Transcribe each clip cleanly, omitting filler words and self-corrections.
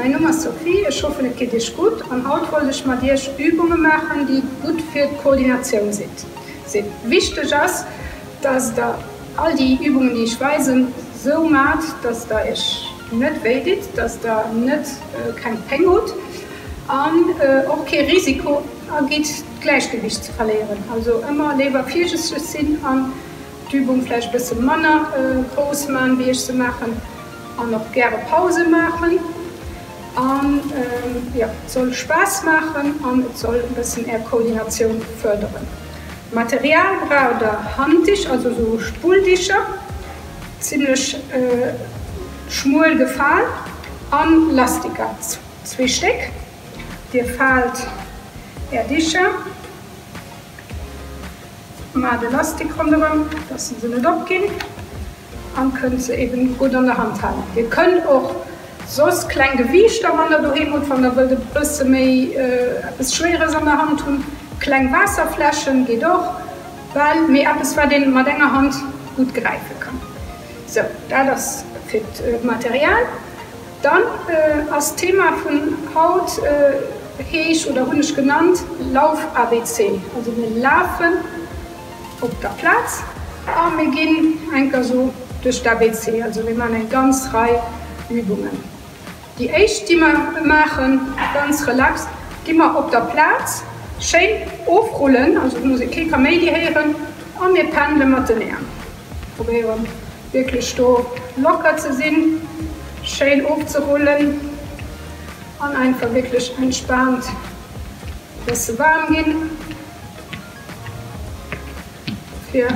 Mäin Numm ass Sophie, ech hoffen et geet iech gutt an haut wollt ech mat iech Übunge maachen déi gutt fir d'Koordinatioun sinn. Wichteg ass dass der all déi Übungen déi ech weisen sou maacht dass der iech net wéi ditt, dass der net keng Péng hutt an och kee Risiko agitt d'Gläichgewicht ze verléieren. Also ëmmer léiwer virsichteg sinn an d'Übung vläicht bësse manner grouss man wéi ech se maachen. An och gäre Pause maachen. An jo, et soll Spaass maachen an et soll e bëssen är Koordinatioun fërderen. Material braucht der Handdich, also esou Spulldicher, zimlech schmuel gefal, an Lastiker, zwee Stéck. Dir faalt är Dicher, maacht e Lastik ronderëm, dass se net opginn. An kënnt se eben gutt an der Hand halen. Dir kënnt och soss kleng Gewiichter, wann der doheem hutt, wann der wëllt e bësse méi eppes Schwéieres an der Hand hunn, kleng Waasserfläschen geet och, well mee eppes wat een mat enger Hand gutt gräife kann. Sou, dat ass fir d'Material. Dann ass d'Thema vun haut heesch oder hunn ech genannt Lauf-ABC, also mir lafen. Op der Plaz a mir ginn enker sou duerch d'ABC. Also mir maachen eng ganz Rei Übungen. Déi éischt déi mer maachen, ganz relax, gi mer op der Plaz schéin ofrullen, also et muss ee kee Kaméidi héieren a mir pendele mat den Äerm. Probéieren wierklech do locker ze sinn, schéin ofzerullen an einfach wierklech entspaant e bësse waarm ginn. Fir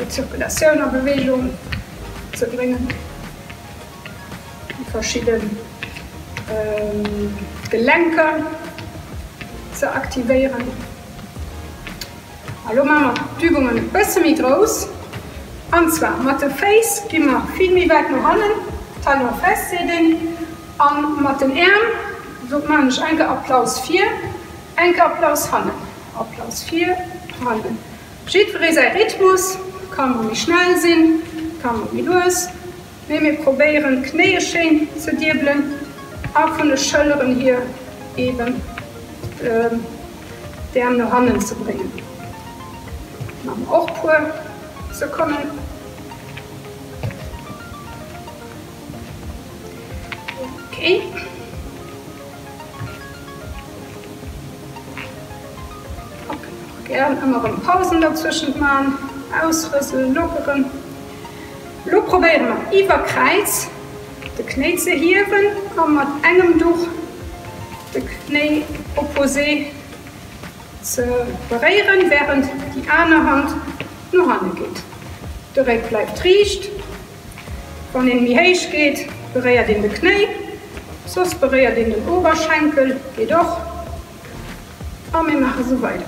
d'Zirkulatioun a Beweegung ze bréngen, déi verschidde Gelenker ze aktivéieren. A lo maache mer d'Übungen e bësse méi grouss. An zwar mat de Féiss gi mer vill méi wäit no hannen, Talon fesse seet een. An mat den Äerm, do maan ech enke Applaus vir, enke Applaus hannen, Applaus vir, hannen. Jiddweree säi Rhythmus, ka mol méi schnell sinn, ka mol méi lues, mee mir probéieren d'Knéie schéin ze diebelen a vun de Schëlleren hier eben d'Äerm no hannen ze bréngen. Maache mer och puer Sekonnen. Okay. Gären ëmmer erëm Pausen derzwëschent man, ausrëselen, lockeren. Lo probéiere mer iwwer Kräiz de Knéi ze hiewen a mat engem Duch de Knéi opposé ze beréieren, wärend déi aner Hand no hanne geet. De Réck bleift riicht. Wann een méi héich geet, beréiert een de Knéi, soss beréiert een den Oberschenkel, geet och. A mir maache sou weider.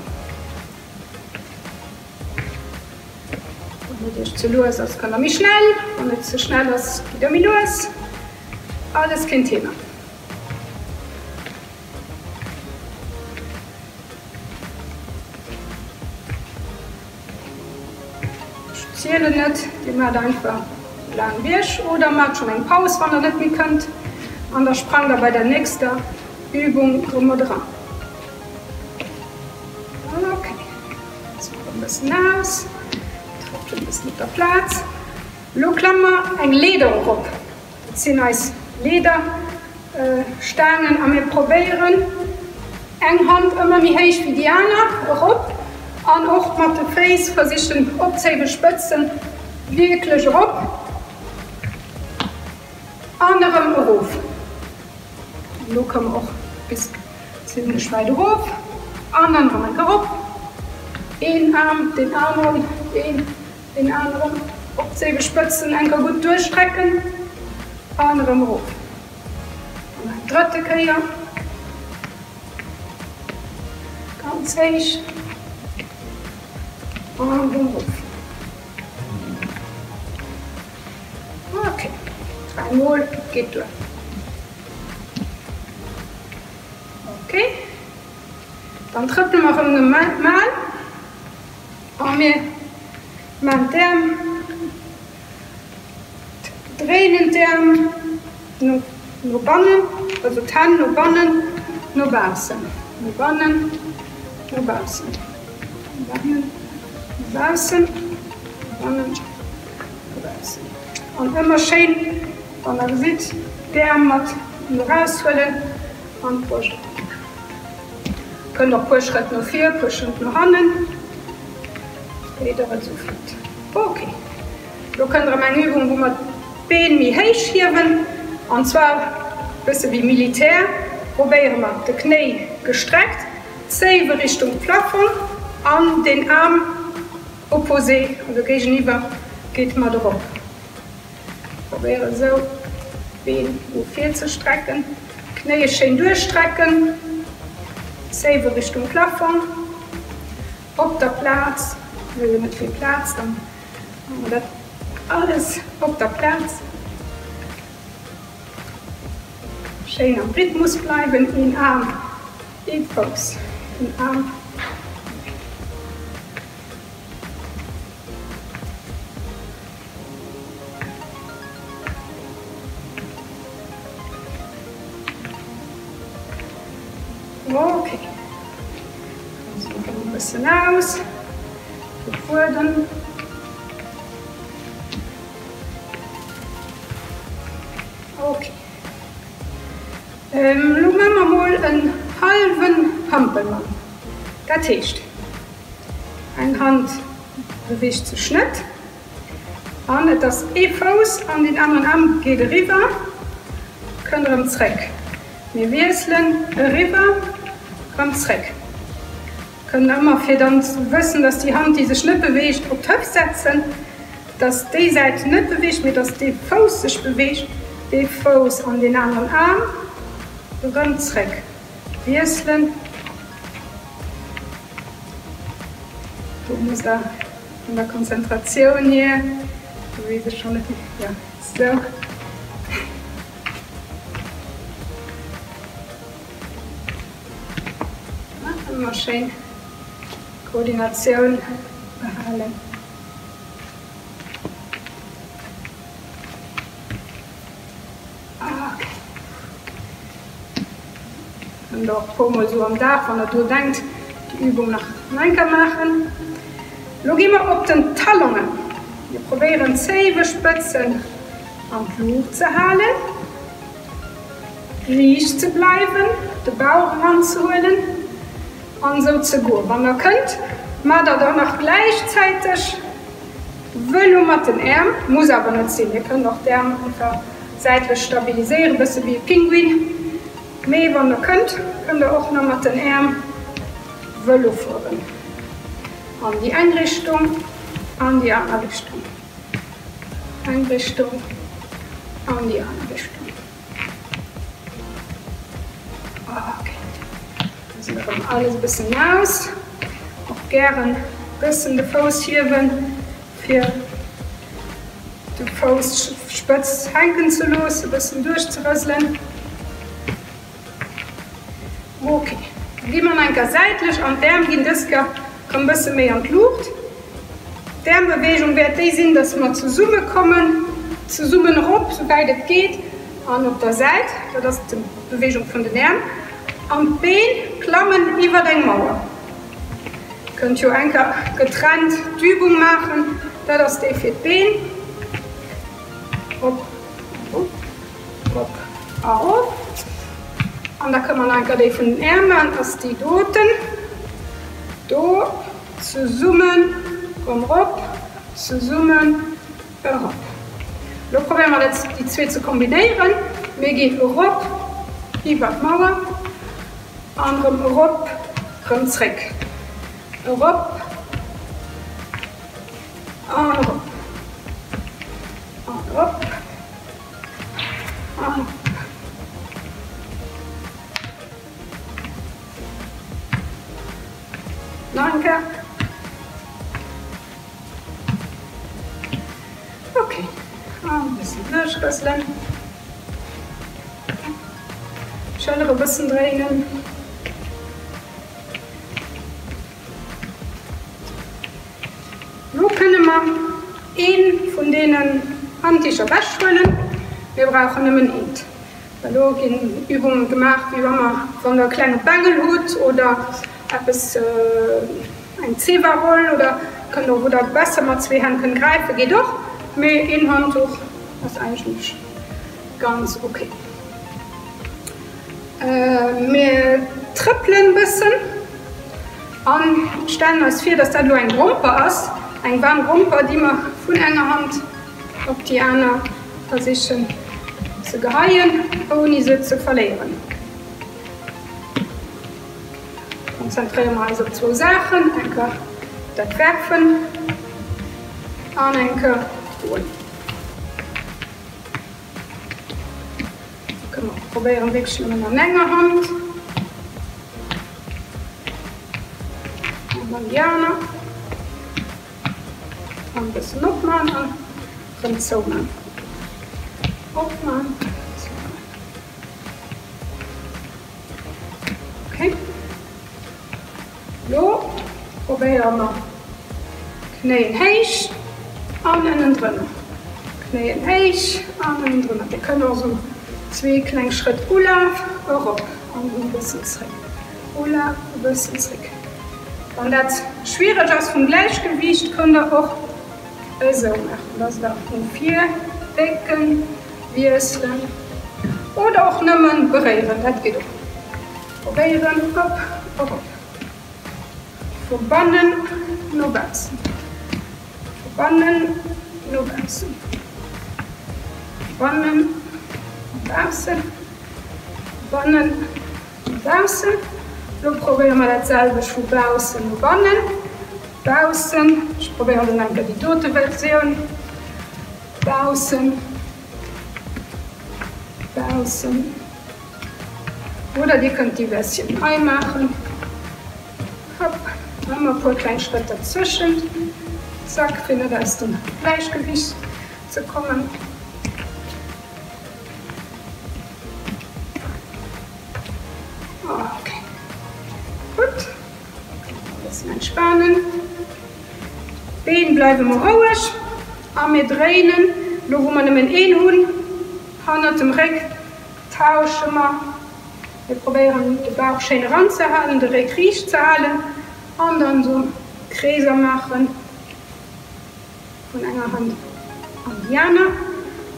Wann et iech ze lues ass, kënnt der méi schnell, wann et ze schnell ass, gitt der méi lues. Alles keen Thema. Ech zielen net, dir maacht einfach sou laang wéi ech oder maacht schonn eng Paus wann der net méi kënnt an da sprangt der bei der nächster Übung erëm mat eran. Ok, jetzt mol e bëssen aus, trëppelen e bëssen op der Plaz. Elo klamme mer eng Leeder erop. Dat sinn eis Leederstaangen a mir probéieren eng Hand ëmmer méi héich wéi déi aner erop an och mat de Féiss versichen opzehiewen, Spëtzen wierklech erop an erëm erof. Elo komme mer och bis zimlech wäit erof an dann erëm eng Kéier erop, een Aarm, deen aneren, een. Deen aneren op d'séiwe Spëtzen enker gutt duerchstrecken an erëm erof. An eng drëtte Kéier. Ganz héich an erëm erof. Ok, dräi mol geet duer. Ok, dann trëppele mer erëm normal. A mir maan d'Äerm, dréinen d'Äerm No, no bannen, also d'Hänn no bannen, no baussen, no bannen, no baussen, no bannen, no baussen, no bannen, no baussen. An ëmmer schéin, wann der gesitt, d'Äerm mat no raushuelen an d'Broscht eran. Kënnt och puer Schrëtt no vir, puer Schrëtt no hannen, wéi der et esou fillt. Ok. Lo kënnt erëm eng Übung wou mer d'Been méi héich hiewen an zwar bësse wéi Militär. Probéiere mer de Knéi gestreckt, d'Zéiwe Richtung Plafong an den Aarm opposé, also géigeniwwer, geet mat erop. Probéiere sou d'Been no vir ze strecken, d'Knéie schéin duerchstrecken, Zéiwe Richtung Plafong. Op der Plaz, mir hu jo net vill Plaz, dann hu mer dat alles op der Plaz. Schéin am Rhythmus bleiwen, een Aarm, ee Fouss, een Aarm. Ok, also e bëssen aus, de Fuedem. Ok, elo maache mer mol en hallwen Hampelmann. Dat heescht, eng Hand beweegt sech net an et ass ee Fouss an deen aneren Aarm geet eriwwer, kënnt erëm zréck. Mir wiesselen eriwwer, erëm zréck. Kënnt ëmmer fir dann ze wëssen, dass déi Hand, déi sech net beweegt, op d'Hëft setzen, dass déi Säit net beweegt, mee dass dee Fouss sech beweegt, dee Fouss an deen aneren Aarm, erëm zréck wiesselen. Do muss der vun der Konzentratioun hier, do weess ech schonn net méi, jo, sou. Ëmmer schéin Koordinatioun behalen. Ok. Kënnt der och puer mol sou am Dag, wann der dru denkt, déi Übung nach enker maachen. Lo gi mer op den Talongen. Mir probéieren d'Zéiwespëtzen an d'Luucht ze halen, riicht ze bleiwen, de Bauch eranzehuelen an sou ze goen. Wann der kënnt, maacht der dann nach gläichzäiteg Vëlo mat den Äerm, muss awer net sinn. Dir kënnt och d'Äerm einfach säitlech stabiliséieren, bësse wéi e Pinguin. Mee wann der kënnt, kënnt der och nach mat den Äerm Vëlo fueren, an déi eng Richtung, an déi aner Richtung, eng Richtung, an déi aner Richtung. Ok, da sinn erëm alles e bëssen aus. Och gären e bëssen de Fouss hiewen, fir de Fousspëtz hänken ze loossen, e bëssen duerchzerëselen. Ok, da gi mer nach eng Kéier säitlech an d'Äerm ginn dës Kéier rëm bësse méi an d'Luucht. D'Äermbeweegung wäert déi sinn, dass mer zesumme kommen, zesummen erop, souwäit et geet, an op der Säit, dat ass d'Beweegung vun den Äerm, an d'Been klammen iwwert eng Mauer. Kënnt jo eng Kéier getrennt d'Übung maachen, dat ass déi fir d'Been. Op, erop, op a erop. An da kënne mer nach eng Kéier déi vun den Äerm maachen, ass déi doten do. Zesummen rëm rop, zesummen erop. Lo probéiere mer dat déi zwee ze kombinéieren. Mir ginn erop iwwer d'Mauer an rëm erop, rëm zréck. Erop an erop an erop an erop. Nach eng Kéier. Ok, an e bëssen duerchrëselen. Schëller e bëssen dréinen. Lo kënne mer ee vun deenen Handdicher wechhuelen. Mir brauchen nëmmen eent. Well elo ginn Übunge gemaach, wéi wa mer, wann der e klenge Bengel hutt oder eppes, eng Zewa-Roll oder kënnt och, wou der besser mat zwee Hänn kënnt gräifen, geet och, mee een Handtuch ass eigentlech ganz ok. Mir trëppelen bëssen an stellen eis vir, dass dat elo eng Gromper ass, eng waarm Gromper, déi mer vun enger Hand op déi aner versichen ze geheien, ouni se ze verléieren. Konzentréiere mer eis op zwou Saachen, eng Kéier dat Werfen an eng Kéier d'Goen. Da kënne mer och probéieren, wierklech nëmmen an enger Hand an dann déi aner. An e bëssen opman an erëm zouman. Opman, zouman. Ok. Lo probéiere mer Knéien héich an ënnendrënner. Knéien héich an ënnendrënner. Dir kënnt och esou zwee kleng Schrëtt Ulaf erop an e bëssen zréck. Ulaf e bëssen zréck. Wann dat schwiereg ass vum Gläichgewiicht, kënnt der och esou maachen, dass der no vir bécken, wiesselen oder och nëmmen beréieren, dat geet och. Probéieren op, erop, vu bannen no baussen, vu bannen no baussen, vu bannen no baussen, vu bannen. No baussen. Lo probéiere mer dat selwecht vu baussen no bannen. Baussen, ech probéieren elo eng Kéier déi dote Versioun. Baussen, baussen. Oder Dir kënnt déi Versioun hei maachen. Hopp, ëmmer e puer kleng Schrëtt derzwëschent. Zack, fir net aus dem Gläichgewicht ze kommen. Ok, gutt. E bëssen entspanen. D'Been bleiwe mer roueg a mir dréinen, elo wou mer nëmmen een hunn, hannert dem Réck tausche mer. Mir probéieren de Bauch schéin eranzehalen, de Réck riicht ze halen an dann esou Kreeser maachen. Vun enger Hand an déi aner,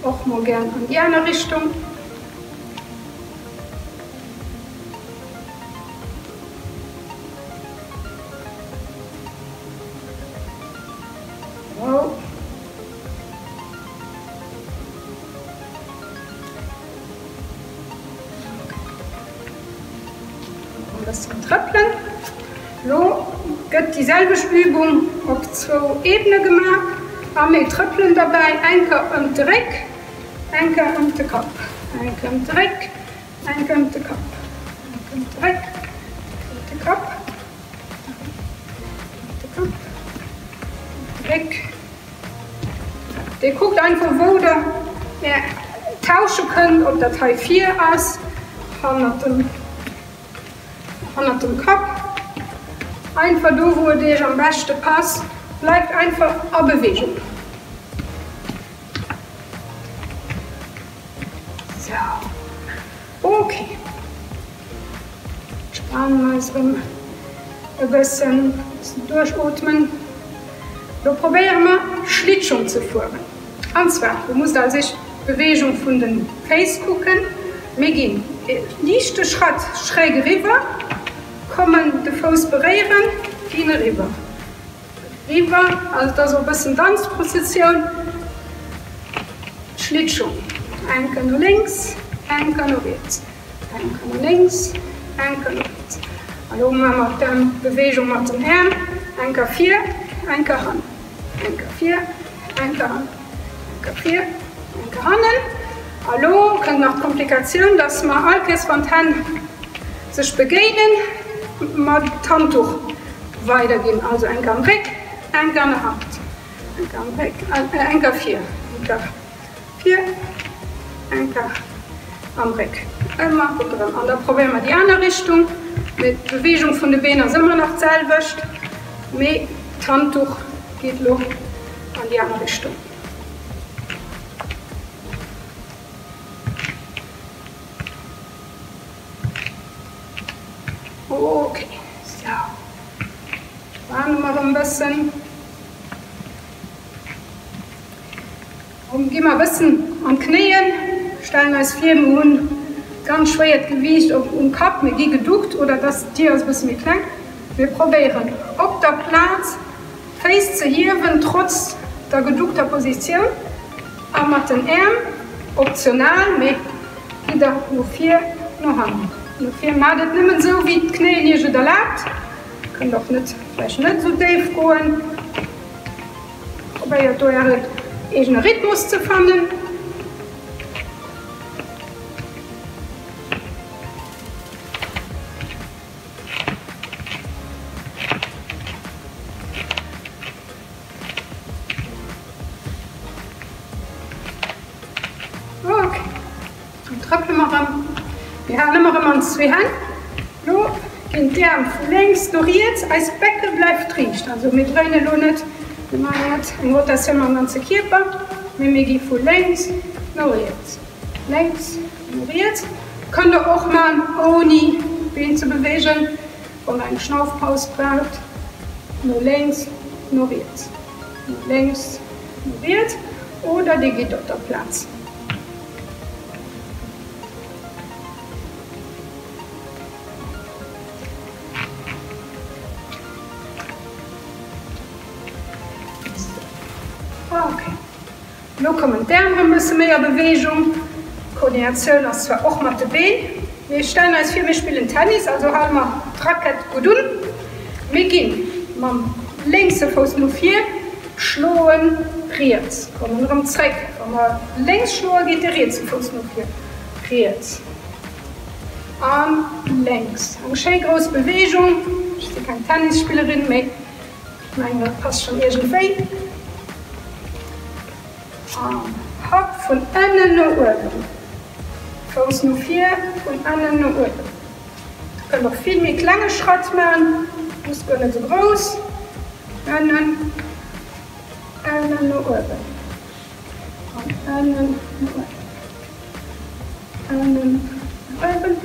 och mol gären an déi aner Richtung. Wow. E bëssen trëppelen. Lo gëtt déi selwecht Übung op zwou Ebene gemaach a mir trëppelen derbäi eng Kéier ëm de Réck, eng Kéier ëm de Kapp, eng Kéier ëm de Réck, eng Kéier ëm de Kapp, eng Kéier ëm de Réck, ëm de Kapp, ëm de Kapp, ëm de Réck. Dir kuckt einfach wou der är tausche kënnt, ob dat hei vir ass, hannert dem, hannert dem Kapp, einfach do wou et iech am beschte passt, bleift einfach a Bewegung. Sou, ok. Entspanen eis erëm e bëssen, e bëssen duerchootmen. Lo probéiere mer Schlittschong ze fueren. An zwar, du musst als éischt d'Beweegung vun de Féiss kucken. Mir ginn e liichte Schratt schräg eriwwer, kommen de Fouss beréieren, ginn eriwwer, eriwwer. Also et ass och e bëssen Danzprozessioun. Schlittschong, eng Kéier no lénks, eng Kéier no riets. Eng Kéier no lénks, eng Kéier no riets. An elo maache mer d'Aarmbeweegung mat den Äerm. Eng Kéier vir, eng Kéier hannen. Eng Kéier vir, eng Kéier hannen. Eng Kéier vir, eng Kéier hannen. A lo kënnt nach d'Komplikatioun, dass mer all Kéiers, wann d'Hänn sech begéinen, mer d'Handduch weiderginn. Also eng Kéier am Réck, eng Kéier an der Hand. Eng Kéier am Réck, eng Kéier vir, eng Kéier. Vir, eng Kéier am Réck, ëmmer ronderëm. An da probéiere mer déi aner Richtung. Mee d'Beweegung vun de Been ass ëmmer nach d'selwecht, mee d'Handduch geet elo an déi aner Richtung. Ok, sou. Waarme mer erëm e bëssen. Gi mer e bëssen an d'Knéien, stellen eis vir, mer hunn ganz schwéiert Gewiicht op um Kapp, mir gi geduckt oder dass d'Dier ass e bësse méi kleng. Mir probéieren op der Plaz d'Féiss ze hiewen, trotz der geduckter Positioun a mat den Äerm, optional, mee gitt der no vir, no hannen, no vir. Maacht et nëmmen esou wéi d'Knéien iech et erlaabt. Kënnt och net vläicht net esou déif goen. Probéiert do ären eegene Rhythmus ze fannen. Ok, dann trëppele mer erëm. Mir halen ëmmer erëm an zwee Hänn. Lo ginn d'Äerm vu lénks no riets, eist Becke bleift riicht. Also mir dréinen elo net, mir maachen net eng Rotatioun mam ganze Kierper, mee mir gi vu lénks no riets, lénks no riets. Kënnt der och maachen ouni d'Been ze beweegen, wann der eng Schnaufpaus braucht. No lénks, no riets, no lénks, no riets oder dir gitt op der Plaz. Ok, elo kommen d'Äerm rëm bësse méi a Beweegung. D'Koordinatioun ass zwar och mat de Been, mee stellen eis vir mir spillen Tennis, also hale mer d'Rackett gutt un. Mir gi mam lénkse Fouss no vir, schloen riets, kommen erëm zréck. Wa mer lénks schloe geet de rietse Fouss no vir, riets. An lénks. Eng schéi grouss Beweegung. Ech si keng Tennisspillerin, mee ech mengen dat passt schonn iergendwéi. An hopp, vun ënnen no uewen. Fouss no vir, vun ënnen no uewen. Der kënnt och vill méi klenge Schratt man, muss guer net esou grouss. Ënnen, ënnen no uewen. An ënnen no uewen. Ënnen no uewen.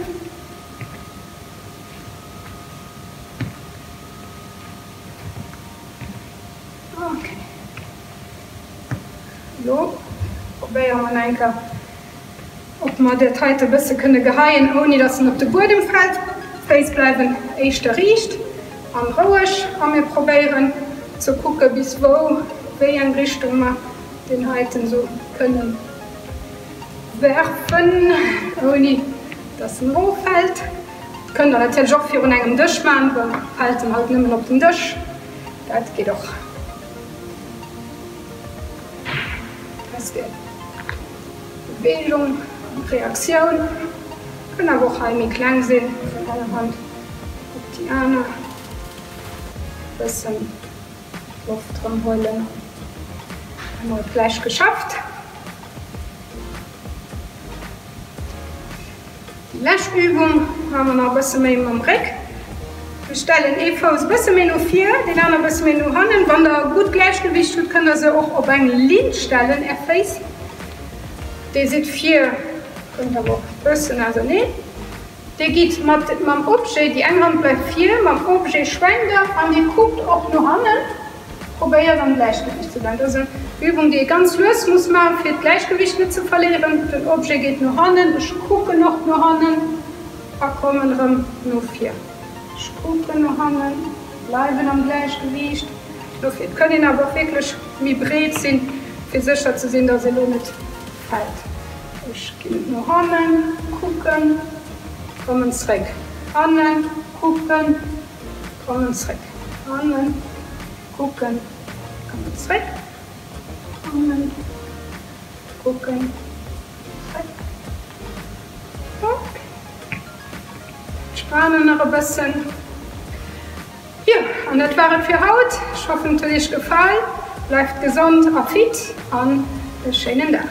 Ok. Elo probéiere mer nach eng Kéier, ob mer dat heite e bësse kënne geheien, ouni dass en op de Buedem fält. D'Féiss bleiwen éischter riicht an roueg a mir probéieren ze kucke bis wou, wéi eng Richtung mer deen heiten esou kënnen werfen, ouni dass en eroffält. Kënnt der natierlech och virun engem Dësch man, da fält en halt nëmmen op den Dësch, dat geet och. Wësst dir, Beweegung an Reaktioun kënn awer och hei méi kleng sinn, vun enger Hand op déi aner, bëssen Loft erëm huelen an hu mer et gläich geschafft. Déi lescht Übung maache mer nach e bësse méi mam Réck. Mir stellen ee Fouss e bësse méi no vir, deen aner e bësse méi no hannen. Wann der e gutt Gläichgewicht hutt, kënnt der se och op eng Linn stellen, är Féiss. Dir sidd vir, kënnt awer och e bëssen auserneen. Dir gitt mat mam Objet, déi eng Hand bleift vir, mam Objet schwenkt der an dir kuckt och no hannen, probéiert am Gläichgewicht ze bleiwen. Dat ass eng Übung, déi ee ganz lues muss maachen, fir d'Gläichgewicht net ze verléieren. Den Objet geet no hannen, ech kucken och no hannen a kommen erëm no vir. Ech kucken no hannen, bleiwen am Gläichgewiicht no vir. Et kënn een awer och wierklech méi breet sinn, fir sécher ze sinn, dass ee lo net fält. Ech ginn no hannen, kucken, kommen zréck, hannen, kucken, kommen zréck, hannen, kucken, kommen zréck, hannen, kucken, zréck. Ok, entspanen nach e bëssen. Jo, an dat war et fir haut. Ech hoffen et huet iech gefall. Bleift gesond a fit an e schéinen Dag.